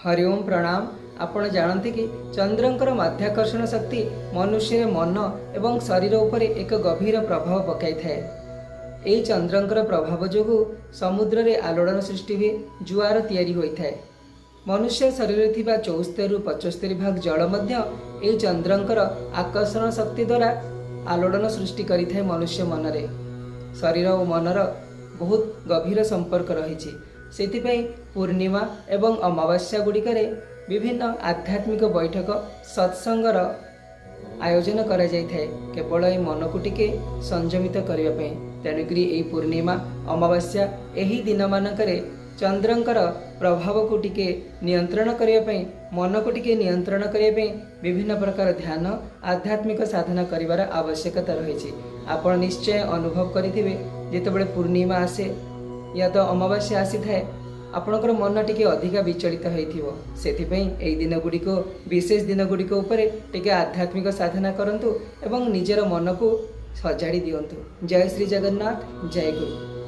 ହରିଓମ୍, ପ୍ରଣାମ। ଆପଣ ଜାଣନ୍ତି କି, ଚନ୍ଦ୍ରଙ୍କର ମାଧ୍ୟାକର୍ଷଣ ଶକ୍ତି ମନୁଷ୍ୟର ମନ ଏବଂ ଶରୀର ଉପରେ ଏକ ଗଭୀର ପ୍ରଭାବ ପକାଇଥାଏ। ଏହି ଚନ୍ଦ୍ରଙ୍କର ପ୍ରଭାବ ଯୋଗୁଁ ସମୁଦ୍ରରେ ଆଲୋଡ଼ନ ସୃଷ୍ଟି ହୁଏ, ଜୁଆର ତିଆରି ହୋଇଥାଏ। ମନୁଷ୍ୟ ଶରୀରରେ ଥିବା 74ରୁ 75 ଭାଗ ଜଳ ମଧ୍ୟ ଏହି ଚନ୍ଦ୍ରଙ୍କର ଆକର୍ଷଣ ଶକ୍ତି ଦ୍ୱାରା ଆଲୋଡ଼ନ ସୃଷ୍ଟି କରିଥାଏ ମନୁଷ୍ୟ ମନରେ। ଶରୀର ଓ ମନର ବହୁତ ଗଭୀର ସମ୍ପର୍କ ରହିଛି। ସେଥିପାଇଁ ପୂର୍ଣ୍ଣିମା ଏବଂ ଅମାବାସ୍ୟା ଗୁଡ଼ିକରେ ବିଭିନ୍ନ ଆଧ୍ୟାତ୍ମିକ ବୈଠକ, ସତ୍ସଙ୍ଗର ଆୟୋଜନ କରାଯାଇଥାଏ, କେବଳ ଏଇ ମନକୁ ଟିକେ ସଂଯମିତ କରିବା ପାଇଁ। ତେଣୁକରି ଏହି ପୂର୍ଣ୍ଣିମା, ଅମାବାସ୍ୟା ଏହି ଦିନମାନଙ୍କରେ ଚନ୍ଦ୍ରଙ୍କର ପ୍ରଭାବକୁ ଟିକେ ନିୟନ୍ତ୍ରଣ କରିବା ପାଇଁ, ମନକୁ ଟିକେ ନିୟନ୍ତ୍ରଣ କରିବା ପାଇଁ ବିଭିନ୍ନ ପ୍ରକାର ଧ୍ୟାନ, ଆଧ୍ୟାତ୍ମିକ ସାଧନା କରିବାର ଆବଶ୍ୟକତା ରହିଛି। ଆପଣ ନିଶ୍ଚୟ ଅନୁଭବ କରିଥିବେ, ଯେତେବେଳେ ପୂର୍ଣ୍ଣିମା ଆସେ ୟା ତ ଅମାବାସ୍ୟା ଆସିଥାଏ, ଆପଣଙ୍କର ମନ ଟିକେ ଅଧିକା ବିଚଳିତ ହୋଇଥିବ। ସେଥିପାଇଁ ଏହି ଦିନ ଗୁଡ଼ିକ, ବିଶେଷ ଦିନ ଗୁଡ଼ିକ ଉପରେ ଟିକେ ଆଧ୍ୟାତ୍ମିକ ସାଧନା କରନ୍ତୁ ଏବଂ ନିଜର ମନକୁ ସଜାଡ଼ି ଦିଅନ୍ତୁ। ଜୟ ଶ୍ରୀ ଜଗନ୍ନାଥ, ଜୟ ଗୁରୁ।